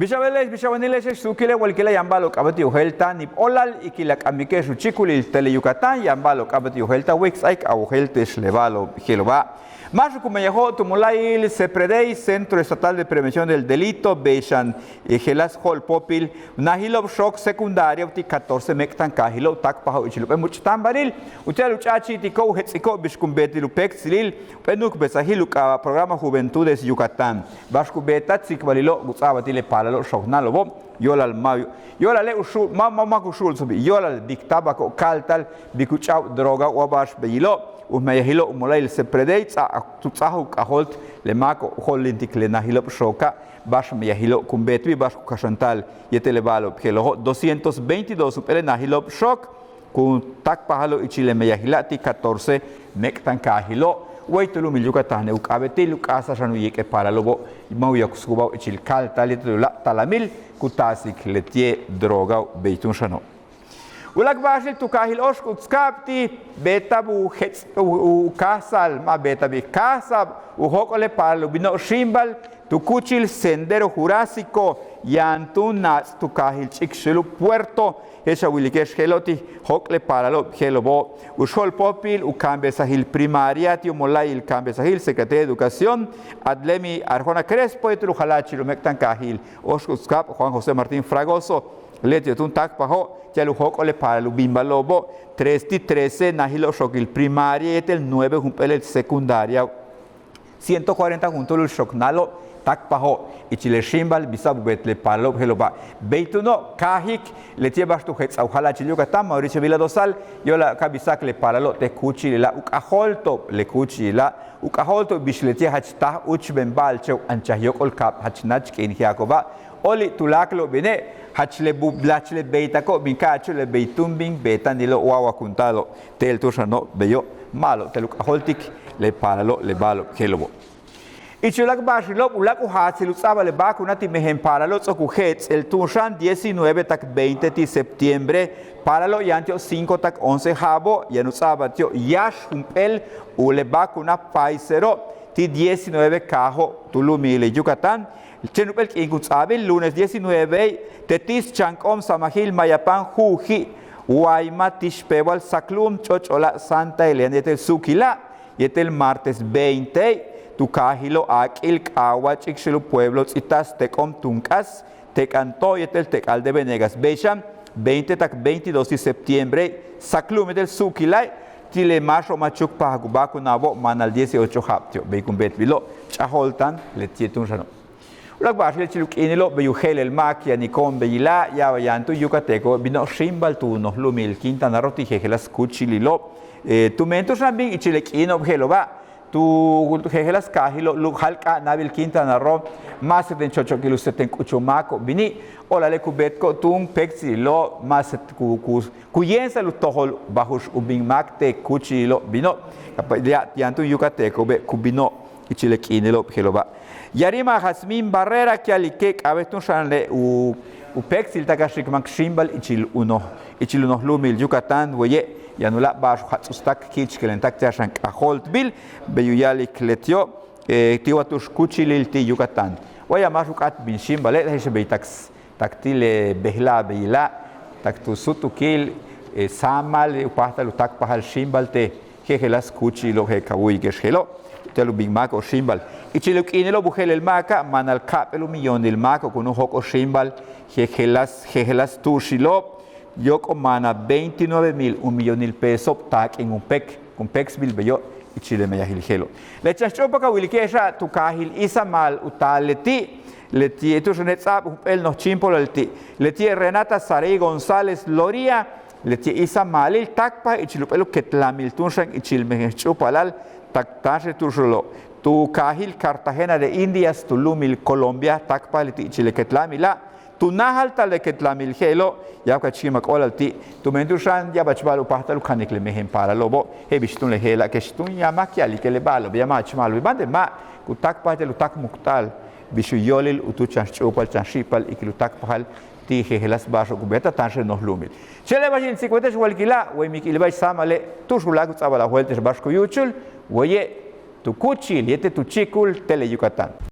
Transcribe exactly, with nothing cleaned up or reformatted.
Bix a beele'ex, bix a wenile'ex, suukile' walkila' yaan ba'alo'ob k'a'abéet u jelta'al níib óolal, ikil a k'amike'ex u chíikulil Tele Yucatán, yaan ba'alo'ob k'a'abéet u jelta'al, wix ts'áaik a wojéelte'ex le ba'alo'ob je'elo'. Máaxo'ob ku meyajo'ob tu mola'ayil CEPREDEI, Centro Estatal de Prevención del Delito, bey xan jejeláas jo'olpóopil najilo'ob xook secundaria ti' catorce méek'tan kaajilo'ob, táakpajo'ob ichil jump'éel múuch' táambalil uti'al u ch'a'achi'itiko'ob u jets'iko'ob bix kun beetil u péektzilil jump'éel nu'ukbesajil u k'aaba' programa Juventudes Yucatán. Ba'ax ku beeta'al tsikbalilo' ku ts'a'abal ti' le paalalo'ob xooknáalo'obo', yo'olal ma' yo'olale' u xu'ul ma' ma' ma' ku xu'ultso'obi', yo'olal biktáabako'ob kaalta'al, bik u ch'a'ab droga wa ba'ax beyilo'. U meyajilo'ob u mola'ayil CEPREDEI ts'a' tu ts'áaj u k'ajóolt le máako'ob jo'olíintik le najilo'ob xooka', ba'ax meyajilo'ob kun beetbil ba'ax ku kaxanta'al yéetel le ba'alo'ob je'elo'obo', doscientos veintidós jump'éel le najilo'ob xook ku táakpajalo' ichil le meyajila' ti' catorce méek'tan kaajilo'. Wey tu lu'umil Yucatane' u k'a'abéetil u k'a'ajsa'al xan u yiik le paalalo'obo', ma' u yoksikubáajo'ob ichil kaalta'al yéetel u láak' talamil ku taasik leti'e' drogao', bey túun xano'. U láak' ba'axil tu kaajil Óoxkutzcab ti' beeta'ab u jets' u u káajsa'al, ma' beeta'abi', káajsa'ab u jóok'ol le paalal u bino'ob xíimbal tu kúuchil Sendero Jurásico, yaan túun naats' tu kaajil Ch'ikxilu'ub Puerto. Je'ex a wilike'ex je'elo' ti' jóok'ol le paalalo'ob je'elo'obo', u jo'olpóopil u kaambesajil primaria ti' u mola'ayil kaambesajil Secretaría de Educación, Adlemi Arjona Crespo, yéetel u jala'achil u méek'tan kaajil Óoxkutzcab, Juan José Martín Fragoso, leti'e' túun táakpajo'ob ti'al u jóok'ol le paalal u binbalo'obo', tres ti' trece najilo'ob xookil primaria yéetel nueve jump'éel le secundariao'. Ciento cuarenta juntúul xooknáalo'ob táakpajo'ob ichil le xíimbal bisa'ab u beet le paalalo'ob je'elo'oba'. Bey túuno' káajik leti'e' ba'ax tu jets'aj u jala'achil Yucatán, Mauricio Vila Dosal, yo'olal ka bisa'ak le paalalo'ob te' kúuchilila' u k'ajóolto'ob le kúuchilila', u k'ajóolto'ob bix leti'e' jach táaj úuchben ba'alche'ob anchaj yóok'ol kaab jach nach k'iin je'ako'oba', óoli' tuláakalo'ob bine' jach le bu jach le beytako'ob bin ka'acho'ob le bey túun bin beeta'anilo'ob wa wakunta'alo'ob. Teel túun xano' beyo' ma'alob teel u k'ajóoltik le paalalo'ob le ba'alo'ob je'elo'obo'. Ich u láak' ba'axilo'ob u láak' u jaatsil u ts'a'abal le vacuna ti' mejen paalalo'ob ts'o'ok u jets'el túun xan diecinueve tak veinte ti' septiembre. Paalalo'ob yaan ti'ob cinco tak once ja'abo', yaan u ts'a'abal ti'ob yáax jump'éel u le vacuna Pfizero' ti' diecinueve kaajo' tu lu'umil Yucatán. Chéen jump'éel k'iin kun ts'aabil lunes diecinuevei' te' tíis chan k'óom samajil Mayapán, Jujuy, Guaymas, Tishpebal, Saklu'um, Ch'och'ola', Santa Elena yéetel Suukila' yéetel martes veintei' tu kaajilo' Aak'il, K'aawal, Ch'ikxilu'ub Pueblo, Ts'ita's, Tek'om, Tunk'as, Tek'anto' yéetel Tek'al de Venegas. Bey xan veinte tak veintidós ti' septiembre, Saklu'um yéetel Suukila' ti' le máaxo'ob ma' chúukpajak u vacunao'obo' maanal dieciocho ja'ab ti'ob. Bey kun beetbilo' ch'ajo'olta'an leti'e' túun xano'. U láak' ba'axil ichil u k'iinilo'ob bey u je'elel máak yaniko'on beyila', yaan túun yucatecoe' bino'ob xíimbal tu noj lu'umil Quintana Roo ti' jejeláas kúuchililo'ob. Tumen túun xan bin ichil le k'iino'ob je'elo'oba' tu jejeláas kaajilo'ob lu' jáal k'a'anaabil Quintana Roo, ma' seten chochokil u seten k'uchul máako'ob bini', óolale' ku beetko'ob túun péektsililo'ob, ma' set ku ku ku yéemsa'al u tojol bajux u bin máak te' kúuchililo'ob bino'. Yaan túun yucatecobe' ku bino'ob ichil le k'iinilo'ob je'elo'oba'. Yarima Jazmín Barrera ku ya'alike' k'a'abéet túun xan le u u péektsilta'ak a xi'ik máak xíimbal ichil u noj ichil u noj lu'umil Yucatán, waye' yaan u láak' ba'ax u jats'utstak ki'ichkeleentak ti'al xan k'ajóoltbil. Bey u ya'alik leti'ob ti' wa tu'ux kúuchilil ti' Yucatán, wa yaan máax u k'áat bin xíimbale', je'ex bey tak tak ti' le bejla'ab beyila', tak tu súutukil sáamal u páajtal u táakpajal xíimbal te' jejeláas kúuchililo'ob je'el ka wu'uyike'ex je'elo', ti'al u bin máako'ob xíimbal. Ichil u k'iinilo'ob u je'elel máaka' maanal ka'ap'éel u millonil máako'ob kun u jóok'ol xíimbal jejeláas jejeláas tu'uxilo'ob. Yóok'ol maanal veintinueve mil u millonil peso'ob taak'in u péek kun péektsbil beyo' ichil le meyajil je'elo'. Le chan xch'úupal ka wilike'exa' tu kaajil Izamal u taal leti', leti'e' tu'ux u jets'a'ab jump'éel noj chíimpolal ti' leti'e' Renata Saraí González Loría, leti'e' Izamalil táakpajal ichil jump'éel u ketlamil túun xan ichil mejen xch'úupalal tak táanxel tu'uxulo' tu kaajil Cartagena de Indias tu lu'umil Colombia, táakpajal leti' ichil le ketlamila'. Tu náajalta'al le ketlamil je'elo' ya'ab ka chikimak óolal ti', tumen tu'ux xan ya'abach ba'al u páajtal u kanik le mejen paalalo'obo', je'el bix túun le je'ela' kex túun yaan máak ku ya'alike' le ba'alo'ob, yaan máach ma'alob, bande ma' ku táakpajal ti'al u táakmukta'al bix u yóolil u túun chan xch'úupal chan xi'ipal ikil u táakpajal ti' jejeláas ba'axo'ob ku beeta'al táanxel noj lu'umil. Chéen le ba'ax in tsikbalte'ex walkila' way mik'ilba'ex sáamale' tu'ux u láak' u ts'a'abal a joelte'ex ba'ax ku yúuchul, waye' tu kúuchil yéetel tu chíikul Tele Yucatán.